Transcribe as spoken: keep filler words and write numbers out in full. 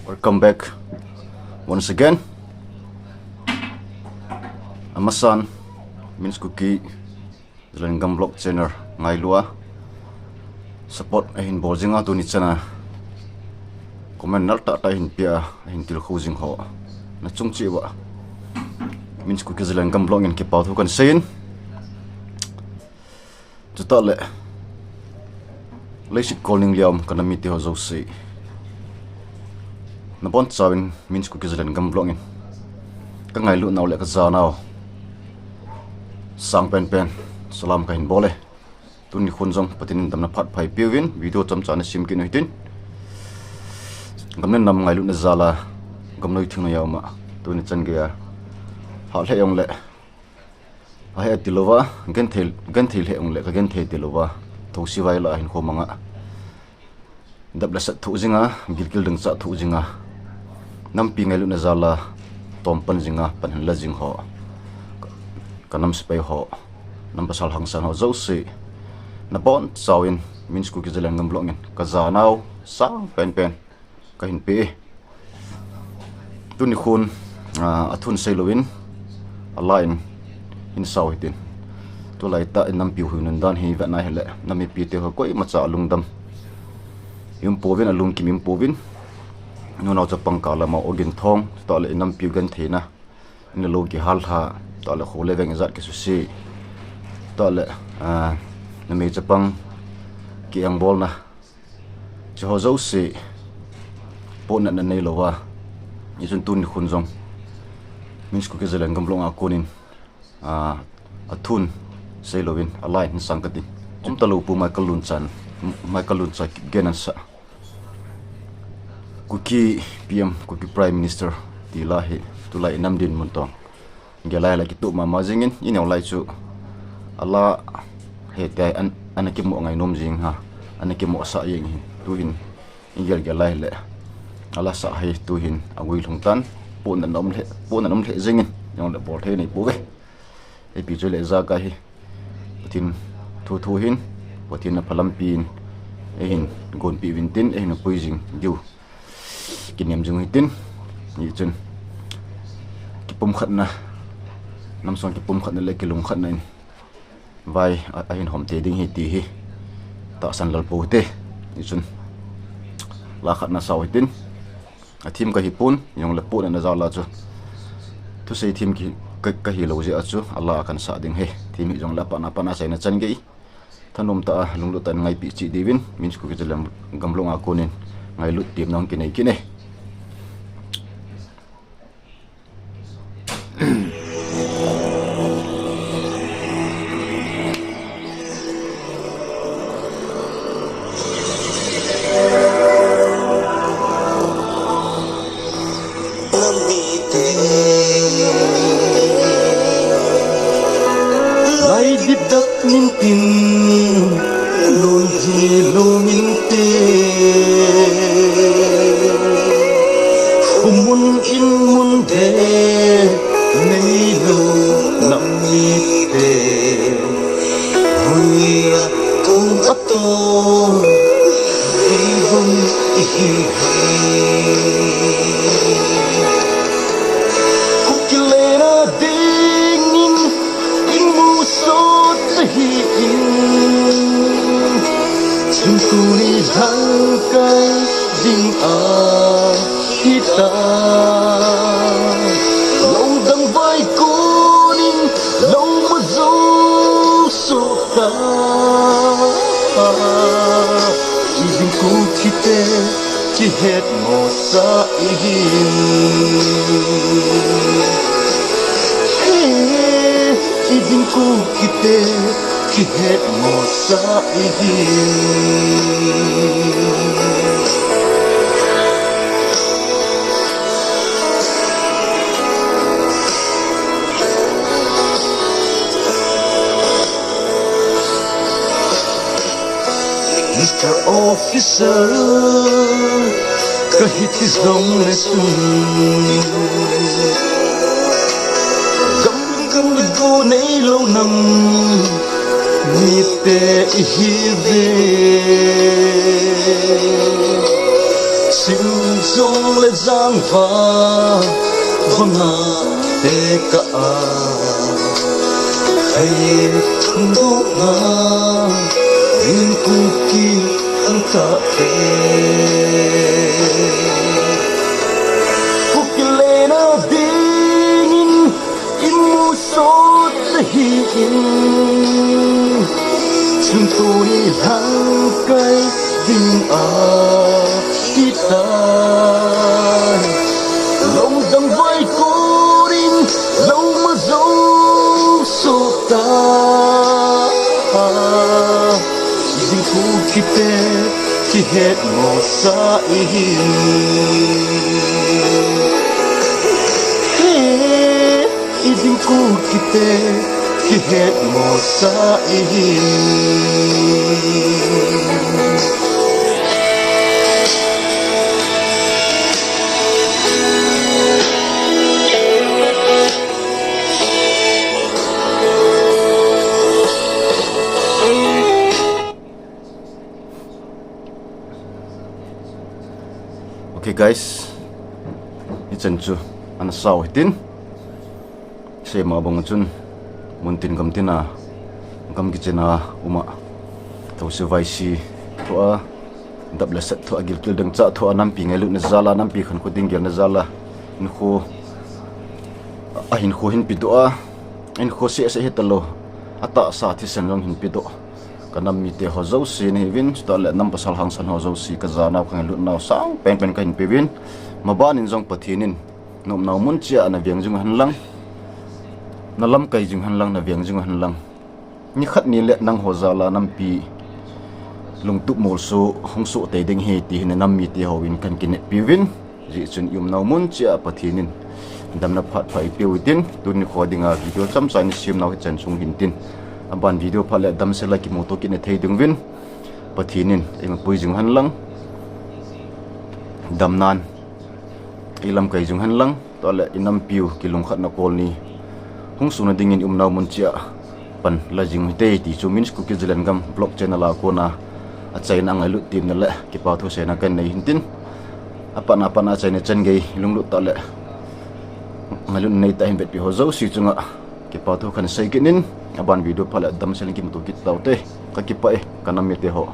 Welcome back once again. Amasan, Min's Kuki Zalengam Vlog channel ngailu a support ahin bol jinga tuni chana comment nal tah tah ahin pia, ahin tilkhou jing ho na chung cheh uva Min's Kuki Zalengam Vlog in kipa thu kan seiyin. Chutah le, leiset kolning liam ka nam mite ho jouse, nabonchauvin Min's Kuki Zalengam Vlog in ka ngailut nau le ka ja nau sang penpen salam kahin bol e. Tuni khun jong Pathen in damna phat pha eipeuvin, video chomcha na sim kit u hitin. Gam le nam ngailutna jal a, gamnoi thingnoi a um a, tuni chan geiya hah lheh jong le, ahe ti louva, genthei, genthei lheh jong le ka genthei ti louva, thousi vai lah a hinkho manga dap le sat thoh jinga, gilkel dangchah thoh jinga, nampi ngailutna jal a tom pan jinga pan hin la jing ho, ka nam sepai ho, nam pasal hangsan ho jouse, nabonchauvin Min's Kuki Zalengam Vlog in ka ja nau sang penpen kahin pe e. Tuni khun, ah, athun seilouvin, ala in hin sao hitin. Tulai tah in nampi huhhing dan hi vetna hile, nam mipite ho koimacha alungdam i um pouvin, alungkim i um pouvin. Nunao chapang kah lama ogin thong, chutah le i nampi u gentheina, in le lou kihal lha, chutah le kho le veng ijat kisuse, chutah le, ah, numei chapang ki-engbolna, hiche ho jouse pohnatna neilouva, hichun tuni khun jong Min's Kuki Zalengam Vlog a konin, ah, athun seilouvin, ala in hin sang katin. Umtalou Pu Michael Lunchan, Michael Lunchai Kipgen ansah, Kuki P M, Kuki Prime Minister ti la hi, tulai i nam dinmun toh gel lai la kitoh mama jingin, i neo lai chu ala hiti a ana kimoh ngainom jing ha, ana kimohsah jeng hi, tuhin i gelgel lai le, ala sah hi tuhin aguilhung tan, pohnatna um lheh, pohnatna um lheh jingin, jongle bolthei nei pouve. Ipi chu le ijakai hi Pathen thuthu hin, Pathen aphalampi in eihin gonpeh uvin tin, eihin pui jing diu kinem jing u hitin, hichun kipumkhatna, namsung kipumkhatna le kilungkhatna in vai a, ahin hom tei ding ahi ti hi tahsan lel pou hite. Hichun la khatna sao hitin, athem kahipon, jongle pohnatna jal a chu thusei them ki, ka, kahilou jeh a chu ala a kahin sah ding ahi. Them hijongle apatna, apatna achaina chan gei thanom tah a, lunglut tah in ngaipi cheh diuvin, Min's Kuki Zalengam Vlog a konin ngailut tepna hung kinei kit e. Lai dipdak min tin, lunghi lungin te, khumun inmun te, neilou nam mite, huiya kum ato, vivun ihi hi. Kukilena dingin imusot ahin, chun tuni jangkai ding ahita. Lou dang vai konin lou majo sota, idin Kukite kihet mosah ihin. He, idin Kukite kihet mosah ihin. Mister Officer, kahi ti jongle chun, gam gam le go neilou nam mite ihiuve. Sim jong le jangva vanga te ka a, khai thang do na in ku ki an ta te. Ku ki le na ding in imu sot na hi in, chun tu ni lang kai ding a kita. Long dang vai korin lo ma zo so ta. Ding ku kite ki het mo sa i hin. He, i ding ku kite ki het mo sa i hin. Okay guys, hichan chu ana sao hitin. Seima bang chun muntin gamtina, gam kichena uma, those vaisi thua, dap le sat thua, gilkel deng cha thua, nampi ngailutna jala, nampi khankho ding gelna jala, hinkho, a hinkho hin pidoh a, hinkho sese hitalo, atahsa thisan jong hin pidoh. Ka nam mite ho jouse nahiuvin, chutah le nam pasal hangsan ho jouse, ka janau, ka ngailutnau sang penpen kahin peuvin. Maban in jong Pathen in, na umnau mun cheh a na veng jing hen lang, na lamkai jing hen lang, na veng jing hen lang. Nikhat nile nangho jala nampi lungtup molso hung soh tei ding ahi ti hi na nam mite hon kahin kineppi uvin. Hijeh chun i umnau mun cheh a Pathen in damna phat pha eipeu hitin, tuni kho dinga video chomcha i semnau hichan chung hintin. Aban video phat le damsel a kimuto kit na thei ding uvin Pathen in eimapui jing hen lang, damnan eilamkai jing hen lang, chutah le i nampiu kilungkhatna kol ni hung suna dingin i umnau mun cheh a pan la jing hite ti chu Min's Kuki Zalengam vlog channel a kona achaina, angailut temna le kipa thu seina kahin nei hintin. Apatna, apatna achaina chan gei lunglut tah le ngailutna neitah hin vetpi ho jouse chunga kipa thu kahin sei kit in, aban video phat le damsel in kimuto kit taute. Ka kipah e, ka nam mite ho.